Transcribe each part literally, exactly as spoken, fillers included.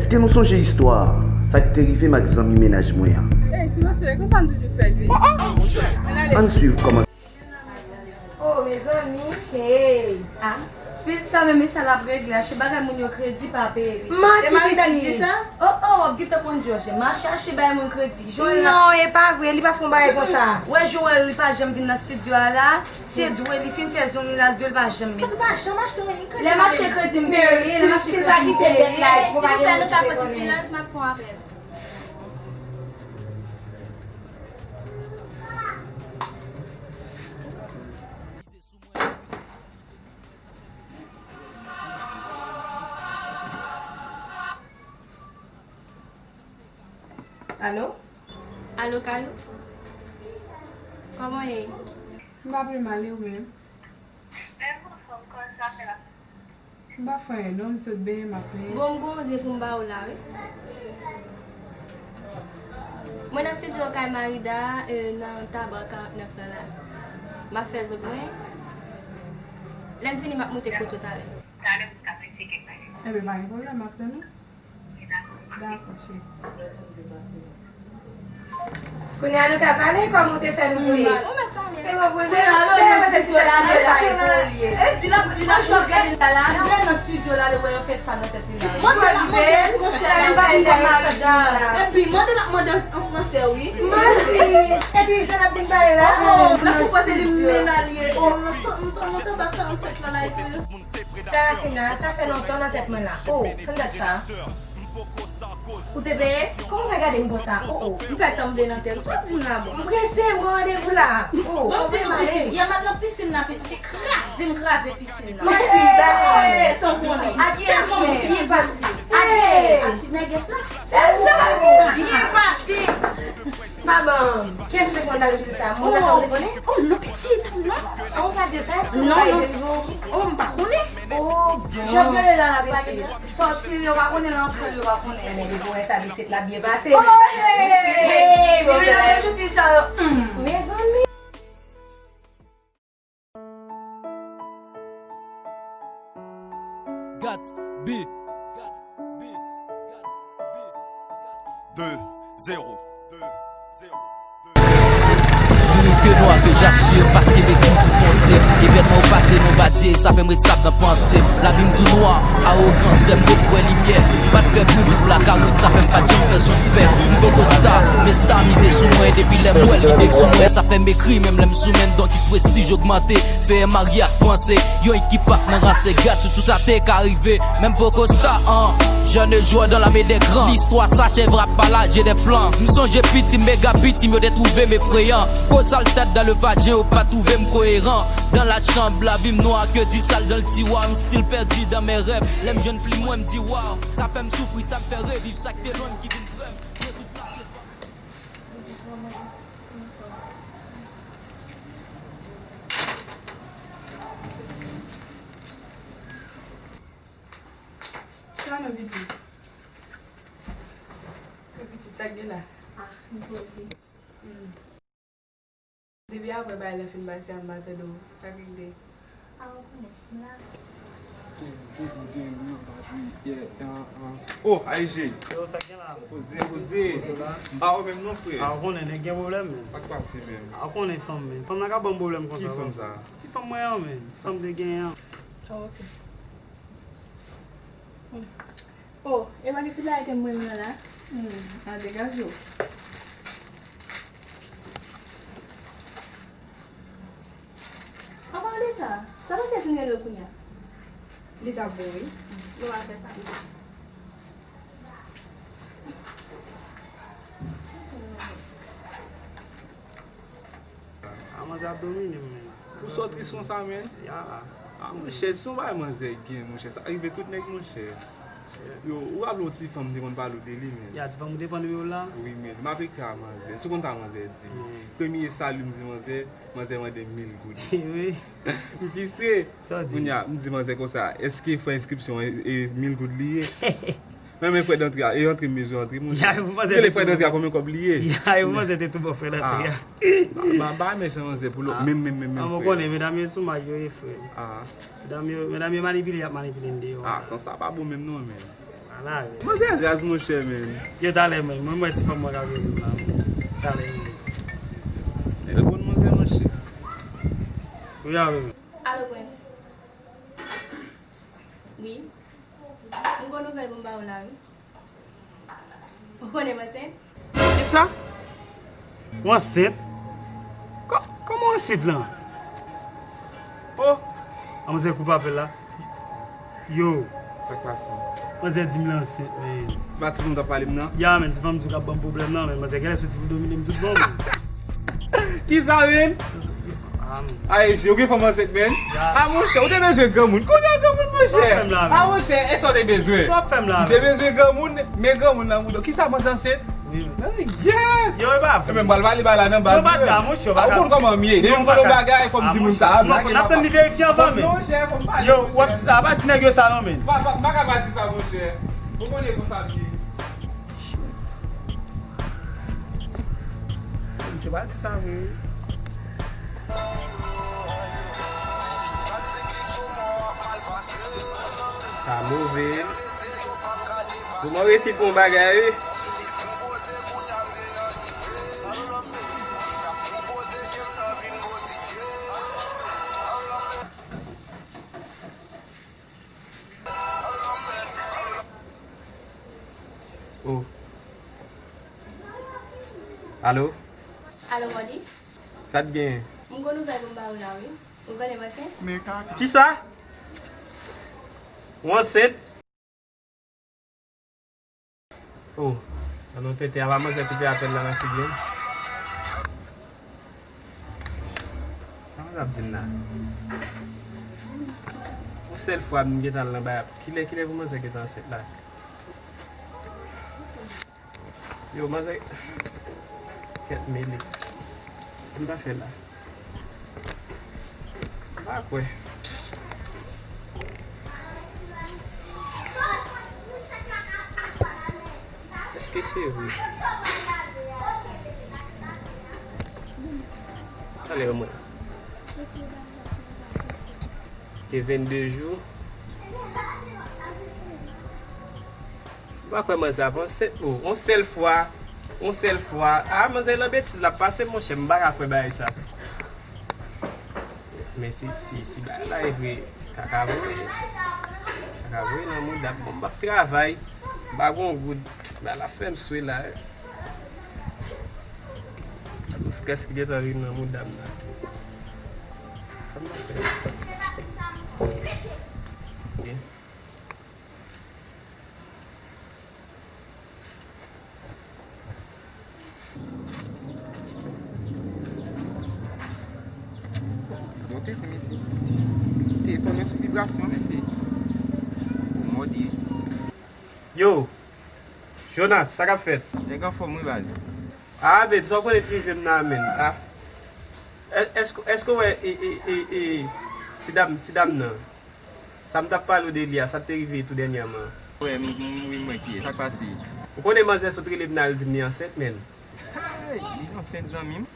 Èske nou sonje istwa sa k te rive m ak zanmi mennaj mwen an? Ey, ti mesye, konsa n toujou fè l, wi. Ann ale. Ann swiv kòman. Oh, mezanmi, hey. Ah, ti pitit sa menm, e sa l ap regle? Achte bagay moun yo kredi pa peye, wi. Manti, e Marida k di pitit sa? Oh, oh, w ap gentan konn Jòj. M a chache bay moun kredi. Joel la. Non, e pa vre, li pa fè yon bagay konsa. Wè Joel, li pa janm vin nan estidyo a la. Se dwe, li fin fè zong li la, dwe l pa janm mete. Ou pa janm achte yon kredi. Lè m achte kredi, m peye, lè m achte kredi, m peye. Silvouplè, nou ka fè ti silans, m ap pran apèl. Alo? Alo, Kalou? Kòman w ye? M pa pi mal, e ou menm? M pa fè anyen non, m sot benyen, m ap benyen. Bon, m gon zen pou m ba ou la, wi. Mwen nan estidyo kay Marida, euh, nan Tabak karant nèf la, la. M ap fè zong mwen. Lè m fini, m ap moute kote w talè. Enben, pa gen pwoblèm, m ap tann ou. Dakò, cheri. Kounye a nou ka pale kòman w te fè nou voye. Ou mèt pale. E bon, voye. Kounye a nou nan estidyo la, nou ka pale pou ou ye. E di l ap di l ap jwe gade la, la. Gen nan estidyo la, li wè yo fè sa nan tèt li la. Mande l ap mande an fransè. Epi mande l ap mande an fransè, wi. Epi jan l ap vin pale la. Oh, la pou kote li men la, li ye. Oh, nou t-, nou t-, nou t-, anba karannsenk la, la, epi Serafina, sa fè lontan nan tèt mwen la. Oh, tann dat sa. Ou te peye? Kòman w fè gade m konsa? Oh, oh. M fè tann m vle nan tèt ou. Sa w di m la bon? M prese, m gen randevou la. Oh, bon, m di nou pitit, yè m al nan pisin nan, pitit te kraze m, kraze pisin nan. Mwen di, ba mwen. Tankou li. A kiyès men? Byen pase. A kiyès? A ti nègès la. Byen pase. Pa ban, kiyès te konn bagay sa? Moun nan pa konnen? Oh, non, pitit, non. An w gade sa, èske w pa ede yo? Oh, m pa konnen. Oh, bon. Jan w gade la, la, pitit. Sòti l, yo pa konnen l, antre l, yo pa konnen. Ebyen, depi w wè sa, pitit la byen pase. Oh, hey! Hey, bon bagay. Depi nan jouti sa, hmm. Mezanmi. Gatsby. De zewo. Minit ke nwa ke jasye, paske le kou tou fonse. Evènman yo pase nan badye, sa fè m ret sab nan panse. Lavi m tou nwa, awogans fè m ret kwè limyè. M pa t fè gou bout blakawout, sa fè m pa t janm fè son fè. M poko sta, men sta mize sou mwen depi lè m wè l, li bèk sou mwen, sa fè m ekri, menm lè m sou menn, donk ki prestij ogmante. Fè marye ak panse, yon ekip ak nan rase, gad sou tout sa te ka rive. Menm poko sta an, jeune joueur dans l'armée des grands. Listwa sa chèv rap pa laje de plan. M sonje piti m, mega piti m, yo te twouve m efreyan. Kozal tèt dan le vajen, yo pa twouve m koyeran. Dan la chanb, lavi m nwa ke di sal dan l tiwa. M still pèdi dan men rèv. Lè m jwenn plim mwen, m di waw. Sa fè m soufri, sa m fè reviv, sa k te lwen m ki vin pre m. Yo tout plase. Sa non, pitit. Pitit, sa k gen la? Ah, m poze. Hmm. Depi apre bagay la fin pase a, m pa tande w. Sa k regle? Ah, ou konnen, m la. Gen, gen, gen, gen, gen, gen, gen, gen, gen, gen, gen. Oh, A I G. Yo, sa k gen la? Poze, poze. Poze la. M pa wè menm non, frè. Ah, ou konnen, nèg gen pwoblèm, men. Sa k pase, menm? Ah, ou konnen fanm, men. Fanm nan ka ban m pwoblèm konsa. Ki fanm sa? Ti fanm mwen an, men. Ti fanm te genyen an. Ah, ok. Hmm. Oh, e pa gen ti bagay ke m renmen an la? Hmm, a degaje w. Anpalan de sa, sa pase si n rele l kounye a? Li t ap bon, wi. Nou va fè sa. A, manzè ap domine m, men. Pou sa w tris konsa, men? Ya. A, monchè, se yon bagay manzè gen, monchè. Sa rive tout nèg, monchè. Yo, ou raple yon ti fanm te konn pale w de li, men? Ya, ti fanm ou te pran nimewo l la? Wi, men. M ap ekri a manzè. Si w konn sa manzè di. Premye sali m di manzè, manzè mande m mil goud. Wi. M fistre. Sa w di? Kounye a, m di manzè konsa, èske frè enskripsyon e, e mil goud li ye? Men, men frè dantre a, e antre m bezwen antre, monchè. Ya, yo pou panse. Rele frè dantre a, konbyen kòb li ye? Ya, yo pou panse te tou bon frè dantre a. Ah. Ba, ba, ba, mechan manzè pou lòt, menm, menm, menm, menm frè. Ah, mwen konnen, medam yo sou maj yo ye frè. Ah. Medam yo, medam yo manipile, y ap manipile n deyò. Ah, sans sa pa bon menm non, men. Ala, wi. Manzè raz, monchè, men. Yo, talè, men. Mwen, mwen, ti fanm mwen ka vin la. Talè, men. Nèg reponn manzè, monchè. Wi, a, wi. Alo, Prince. Wi. M gon nouvèl pou m ba w la, wi. Ou konnen m ansent? Kisa? Ou ansent? Kò-, kòman w ansent lan? Oh! Manzè koupe apèl la. Yo. Sa k pase? Manzè di m l ansent, men. Se pa timoun w t ap pale m nan? Ya, men, ti fanm di w k ap ban m pwoblèm nan, men manzè genlè soti pou domine m tout bon, men. Kisa, men? Ah, men. Ay, je, ou gen fanm ansent, men? Ya. Ah, monchè, ou te bezwen granmoun. Kounye a granmoun, monchè. Sa w ap fè m la, men? Ah, monchè, e sa w te bezwen? Sa w ap fè m la, men? Ou te bezwen granmoun, men granmoun nan mouda w. Kisa, manzè ansent? Wi. Nan yèt! Yo, e pa vre. Ebyen, m pral pale bagay la nan baz. Yo, pa di sa, monchè, ou pa ka. Ou konn kòman m ye. Depi m konn yon bagay, fò m di moun sa. Non, fò n ap tann li verifye anvan, men. Non, monchè, fò m pale, monchè. Yo, w ap di sa, pa di nèg yo sa, non, men. Pa, pa, m pa ka pa di sa, monchè. Ou konnen konsa m ye. Misye pa di sa vre, wi. Sa move. Kòman w resi fè yon bagay, wi? Oh. Alo? Alo, Modi? Sa t genyen? M gon nouvèl pou m ba ou la, wi. Ou konnen m ansent? Kisa? Ou ansent? Oh, nan non tenten, apa manzè koupe apèl la nan figi m. Sa manzè ap di m la? Yon sèl fwa m gentan al nan bay ap. Kilè, kilè pou manzè gentan ansent la? Yo, manzè. Kèt mele. Sa m ta fè la? M pa kwè. Èske se vre? Talè mwen. Te vennde jou. M pa kwè manzè ap ansent, oh, yon sèl fwa, yon sèl fwa. Ah, manzè nan betiz l ap pase, monchè, m pa ka kwè bagay sa. Men si, si, si bagay la e vre, kaka voye. Kaka voye nan mouda m. Bon, m p ap travay, m pa gon goud. Bagay la fè m swe la, eh. Gad yon strès ki gentan vin nan mouda m la. Sa m ap fè? Ok. Bon tèt, mesye. Telefòn mwen sou vibrasyon, mesye. Ou mòde. Yo, Jonas, sa k ap fèt? Nèg anfòm, wi, baz. Ah, babe, sa w konnen k rive m nan, menn? Ah. È-, èske, èske w wè, e, e, e, e, ti dam, ti dam nan? Sa m t ap pale w de li a, sa k te rive tou dènyèman. Wè, m, m, wi, m wè kiyès. Sa k pase? Ou konnen manzè sot rele m nan, l di m li ansent, menn. Hey, li ansent, zanmi m?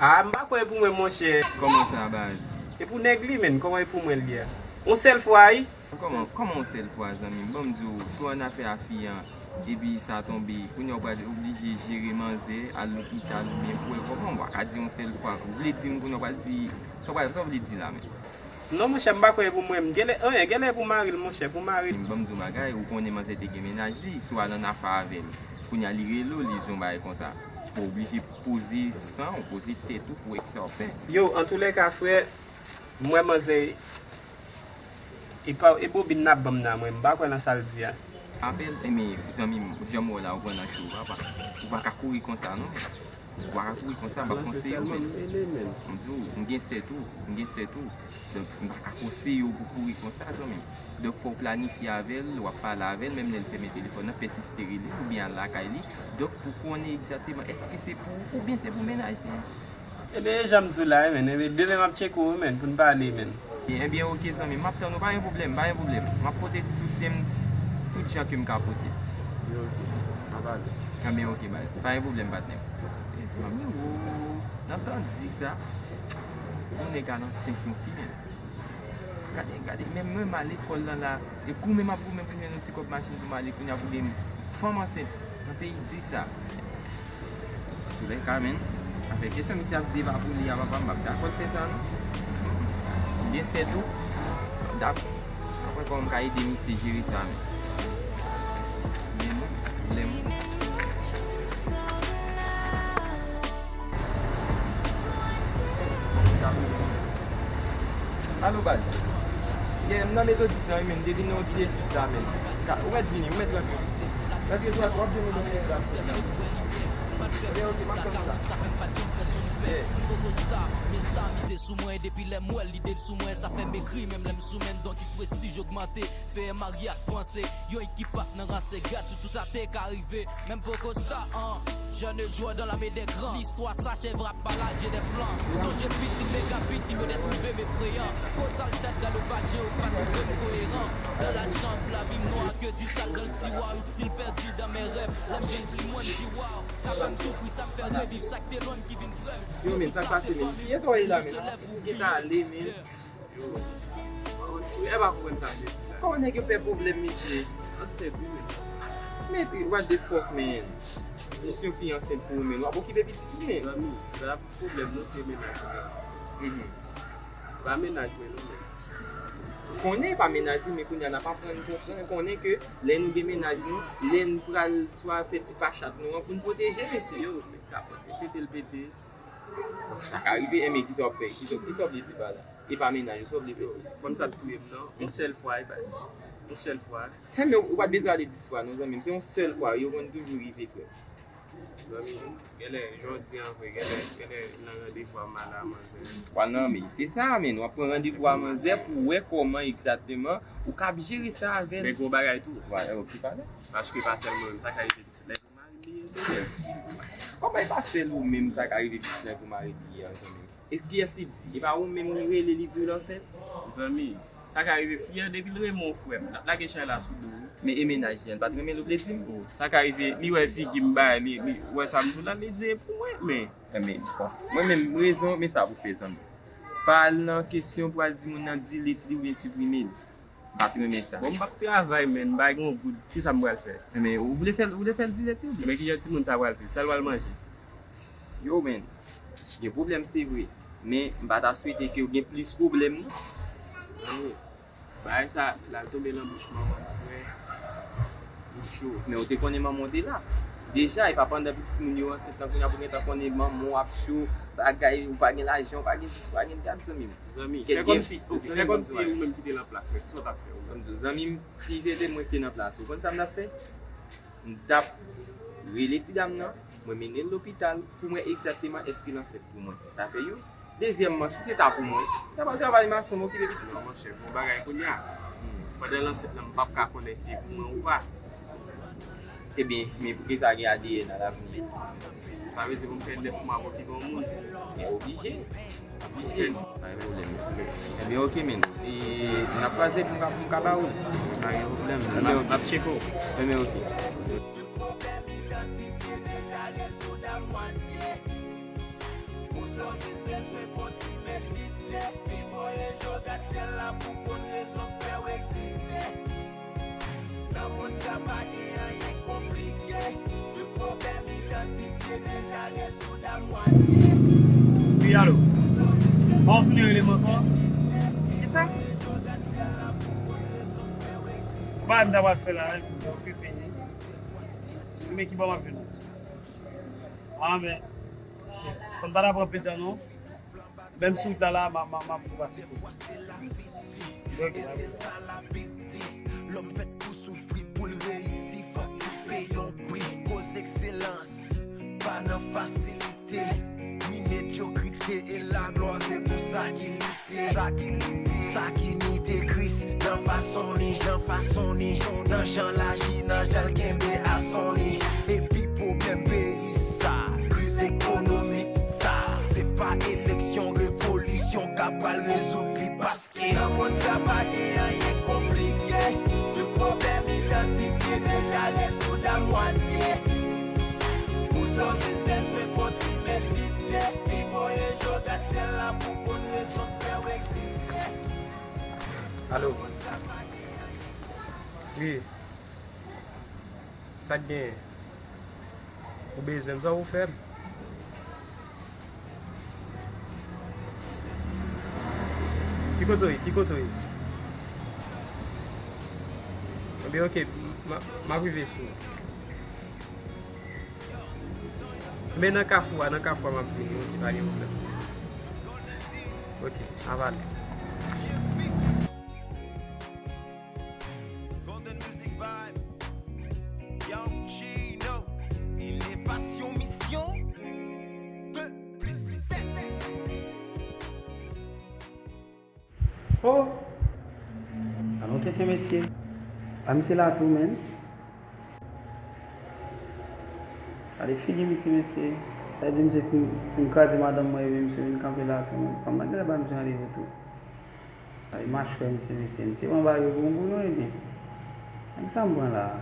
Ah, m pa kwè e pou mwen, monchè. Kòman sa, baz? E pou nèg li, menn, kòman e pou mwen l ye a? Yon sèl fwa, wi. Kòman, kòman yon sèl fwa, zanmi m? Ban m di w, si w annafè a fi an, epi sa tonbe, kounye a w pral oblije jere manzè, al lopital oubyen pou wè kòman, w pa ka di yon sèl fwa. Ou vle di m kounye a w pral di, sa w pral, sa w vle di la menm? Non, monchè, m pa kwè e pou mwen. M genlè, anyen, genlè e pou mari l, monchè, pou mari l. Ban m di w bagay, ou konnen manzè te gen mennaj li, si w al annafè avè l, kounye a li rele w, li di w yon bagay konsa. Ou oblije poze san w, poze tèt ou pou wè kisa w ap fè. Yo, antoulèka, frè, m wè manzè, e pa, e bobin l ap ban m nan, mwen, m pa kwè nan sa l di a. Apèl, enben, zanmi m, jan m wè w la, ou pran nan cho, papa. Ou pa ka kouri konsa, non. Ou pa ka kouri konsa, m ap konseye w, men. M di w, m gen sè tou, m gen sè tou. Donk, m pa ka konseye w pou kouri konsa, zanmi m. Donk, fò w planifye avè l, w ap pale avè l, menm lè l fèmen telefòn nan, pèsiste rele l, oubyen al lakay li. Donk, pou konnen egzakteman èske se pou ou, oubyen se pou mennaj li. Ebyen, e jan m di w la, wi, menn. Ebyen, demen m ap tcheke w, wi, menn, pou n pale, menn. Ebyen, oke, zanmi m, m ap tann ou, pa gen pwoblèm, pa gen pwoblèm. M ap pote soutyen m tout jan ke m ka pote. Ebyen, oke, n ap pale. Ebyen, oke, baz, pa gen pwoblèm, patnè m. E, zanmi, wo, nan tan di sa, yon nèg al ansent yon fi, menn. Gade, gade, menm mwen m al lekòl lan la, e goumen m ap goumen pou m jwenn yon ti kòb machin pou m ale, kounye a pou gen fanm ansent nan peyi di sa. Antoulèka, menn, afè kesyon misye ap deva pou li a, papa, m p ap dakò l fè sa, non. Li ensent tou, m p ap dakò. Mwen kwè kòman m ka ede misye jere sa, menn. Men non, lè m Alo, baz. Yeah, m nan Metodis lan, wi, men m te vin nan yon ti etid la, men. Ou mèt vini, ou mèt rantre. Rantre sou w ap vin nan yon etid la. Ebyen, ok, m ap tann ou la. Yeah. Mista mize sou mwen, depi lè m wè l, lide l sou mwen, sa fè m ekri, menm lè m sou menn, donk ki prestij ogmante. Fè marye ak panse, yon ekip ap nan rase, gad sou tout sa te ka rive. Menm poko sta an, jeune joueur dans l'armée des grands. Listwa sa chèv rap pa laje de plan. Sonje pitit mega pitit yo te twouve m efreyan. Kozal tèt dan le vaje yo pa twouve m koyeran. Dan la chambre, lavi m nwa ke di sal dan l tiwa. M still pèdi dan men rèv. Lè m vin pli mwen m di waw. Sa fè m soufri, sa m fè reviv. Sa k te lwen m ki vin prè m. Yo, men, sa k pase, men? Ki eta w ye la, men? Ki eta ale, men? Yo, e pa konprann sa m te di la. Kòman nèg yo fè pwoblèm, mesye? Ansent, wi, men. Men, what the fuck, man? Jis yon fi ansent pou ou, men w ap okipe pitit ou, men. Zanmi, sa pwoblèm nou se mennaj mwen. Mhm. Se pa mennaj mwen, non, men. Konnen e pa mennaj ou, men kounye a n ap aprann konprann, konnen ke lè nou gen mennaj nou, lè n pral swa fè ti pachat nou an pou n pwoteje, mesye. Yo, men kapòt, pete l pete. Bon, sa ka rive, enben, kisa w ap fè? Kisa, kisa w vle di pa la? E pa mennaj ou, sa w vle fè? Yo, kòm sa t touye m nan, yon sèl fwa, e baz. Yon sèl fwa. Enben, ou pa t bezwen ale dis fwa, non, zanmi m. Se yon sèl fwa, yo konn toujou rive, frè. Zanmi, genlè, jodi an vre, genlè, genlè nan randevou a m al a manzè. W al nan, men se sa, men w ap pran randevou a manzè pou w wè kòman egzakteman ou kab jere sa avè l. Men gon bagay tou. Vwala, ok, pale. Paske pa sèl mwen menm, sa ka rive pitit nèg ou mari li ye tou, men. Kòman e pa sèl ou menm sa ka rive pitit nèg ou mari li ye a, zanmi m? E kiyès li di? E pa ou menm li rele, li di w l ansent? Zanmi, sa ka rive fi an depi l renmen w, frè m, l ap lage chay la sou do w. Men e mennaj li an, l pa t renmen l, ou vle di m? Oh, sa ka rive, li wè figi m bay, li, li wè sa m di w la, li di e pou mwen, men. Enben, bon. Mwen menm, rezon, men sa pou fè, zanmi. Pa al nan kesyon pou al di moun nan delete li oubyen siprime l. M pa t renmen sa. Bon, m p ap travay, men m pa gen yon goud. Kisa m pral fè? Enben, ou vle fè l, ou vle fè l delete li? Enben, kijan timoun sa pral viv? Sa l pral manje? Yo, men, gen pwoblèm, se vre. Men, m pa ta swete ke w gen plis pwoblèm, non. Zanmi, bagay sa, si l al tonbe nan bouch manman l, frè, ou cho. Men ou te konnen manman w te la. Deja, e pa pandan pitit moun yo ansent lan, kounye a pou gentan konnen manman w ap cho, bagay, ou pa gen lajan, ou pa gen dis, ou pa gen dat, zanmi m. Zanmi, fè kòmsi, ok, fè kòmsi e ou menm ki te nan plas mwen, kisa w t ap fè ou menm? Zanmi m, si se te mwen ki te nan plas ou, konn sa m t ap fè? M t ap rele ti dam nan, mwen mennen l lopital pou m wè egzakteman èske l ansent pou mwen. Sa fè youn. Dezyèmman, si se ta pou mwen, m ta pral travay mason, m okipe pitit mwen. Non, monchè, gon bagay kounye a. Hmm. Pandan l ansent lan, m p ap ka konnen si e pou mwen ou pa. Ebyen, men poukisa gen A D N a l ap vini? Sa vle di pou m fè nèf mwa pou m kite yon moun? Men oblije. Oblije. Pa gen pwoblèm. Ebyen, ok, men. E, n ap kwaze pou m ka, pou m ka ba ou l. Pa gen pwoblèm. Ebyen, ok. M ap, m ap tcheke w. Ebyen, ok. Tout pwoblèm idantifye deja rezoud a mwatye. Ou sò jis bezwen fon ti medite. Pi voye je w gad syèl la pou konn rezon k fè w egziste. Nan mond sa pa gen anyen konplike. Tout pwoblèm idantifye deja rezoud a mwatye. Wi, alo. Bon, w tounen rele m ankò? Kisa? Ou pa wè m ta pral fè la, wi, m okipe. Men ki bò m ap jwenn ou? Ah, men. Fò n pa ta pran pè tan, non. Menm sou wout la, la, m a, m a, m ap tou pase kou. Ok. Lòm fèt pou soufri, pou l reyisi, fòk li peye yon pri. Koz ekselans pa nan fasilite, ni medyokrite, e laglwa se pou sa ki lite. Sa ki nite Kris nan fason li, nan fason li, nan jan l aji, nan jan l kenbe ason li. Epi pwoblèm peyi sa, kriz ekonomik sa, se pa eleksyon, revolisyon k ap pral rezoud li, paske nan mond sa pa gen anyen konplike. Tout pwoblèm idantifye deja rezoud a mwatye. Ou sò jis bezwen fon ti medite, pi voye je w gad syèl la pou konn rezon k fè w egziste. Alo. Wi. Sa k genyen? Ou bezwen m, sa w pou fè m? Ki kote w ye? Ki kote w ye? Ebyen, oke, m, m, m ap rive sou ou. Men nan kafou a, nan kafou a, m ap vini, oke, pa gen pwoblèm. Oke, avale. Golden Music Vibe, Young Chino, Elevasyon Misyon, de plis sèt. Oh! Alon kenken mesye. Pa misye la tou, menm. Gade figi misye, mesye. Sa di misye fin, fin kraze madanm mwen, epi misye vin kanpe la tou, menm. Fanm nan genlè ba misye randevou tou. Ay, machwè misye, mesye. Misye pran bagay yo pou yon boulon, ebyen. Menm sa m pran la a.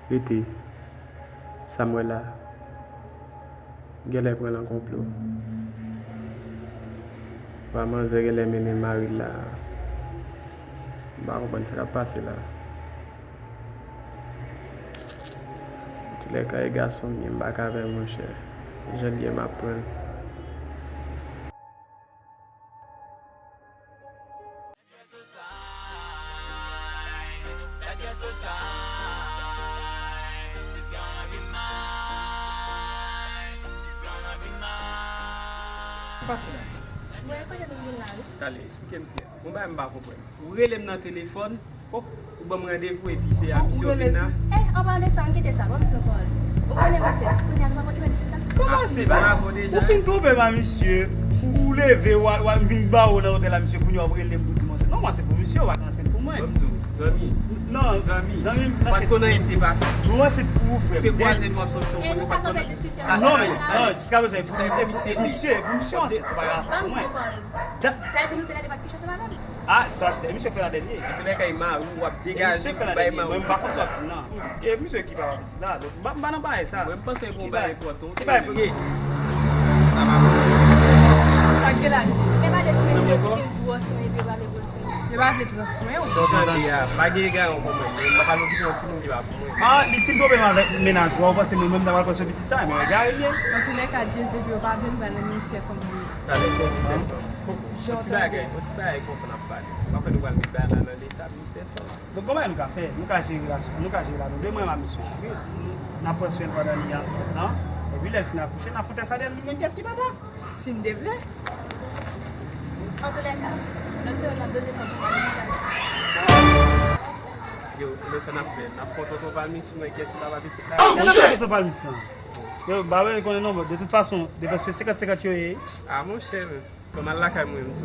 Rete. Sa m wè la a. Genlè pran nan konplo. Wa manzè genlè mennen mari l la. M pa konprann sa k ap pase la. Antoulèka, e gason m ye, m pa ka pè, monchè. Jan l ye, m ap pran l. Pase la. Mwen konnen nou vin la, wi. Tande, eksplike m klè. Gon bagay m pa konprann. Ou rele m nan telefòn, oh, ou ban m randevou, epi se a misye ou vin la. Eh, an palan de sa, ann kite sa, ban m di nou pawòl. Ou konnen, mesye, kounye a nou pa konn jwenn isit la. Kòman se? Ou fin twonpe m a misye, ou, ou leve, w a, w a vin ba w nan otèl la, misye, kounye a w ap rele m pou di m ansanm. Non, mwen se pou misye, w pa ka ansanm pou mwen. Ban m di w, zanmi. Non, zanmi, zanmi, m pa t konn anyen te pase. Mwen se pou ou, frè m. Ou te kwaze nou ap sòti. E nou pa kanpe diskisyon. Non, non, jiska prezan, e pou misye, misye, pou misye ansanm, ou pa ka ansanm pou mwen. Sa vle di nou te nan debat ki chase madanm? Ah, sa, se misye fè la dènye. Antoulèka, e mari w ap degaje pou bay mari w. Mwen, m pa konn sa w ap di m nan. E misye ki pa piti la, donk, m pa, m pa nan bagay sa. Mwen, m panse e pou yon bagay enpòtan. Ki bagay pou ki? Sa k gen la, di. Se pa de ti mesye ki fin gwo swen epi yo pa vle pran swen. Yo pa vle pran swen w. Sa w tande a, pa gen egare pou mwen. M pa pale w di yon timoun ki pa pou mwen. Ah, li fin twonpe m avèk mennaj ou, ou panse mwen menm ta pral pran swen pitit sa, men egare l ye. Antoulèka, Jess, depi yo pa vle, nou pral nan ministè fanm li ye. Nan ministè fanm. Yon ti bagay, yon ti bagay konsa n ap pale. M pa kwè nou pral met bagay la nan leta, ministè fanm. Donk, kòman nou ka fè? Nou ka jere la, nou ka jere la, nou de, mwen, m a misye. Wi. N ap pran swen l pandan li ansent lan. Epi, lè l fin akouche, n ap fout sa dèyè l, nou jwenn kiyès ki papa. Si n te vle. Antoulèka, doktè yo t ap bezwen fè yon travay medikal. Yo, men sa n ap fè? N ap fè yon tonton palmis pou mwen, kiyès ki papa pitit la? Nan fè tonton palmis lan. Yo, ba wè, konnen non, bon, de tout fason, depans yo senkant senkant yo ye. Ah, monchè, men. Bon, m al lakay mwen, m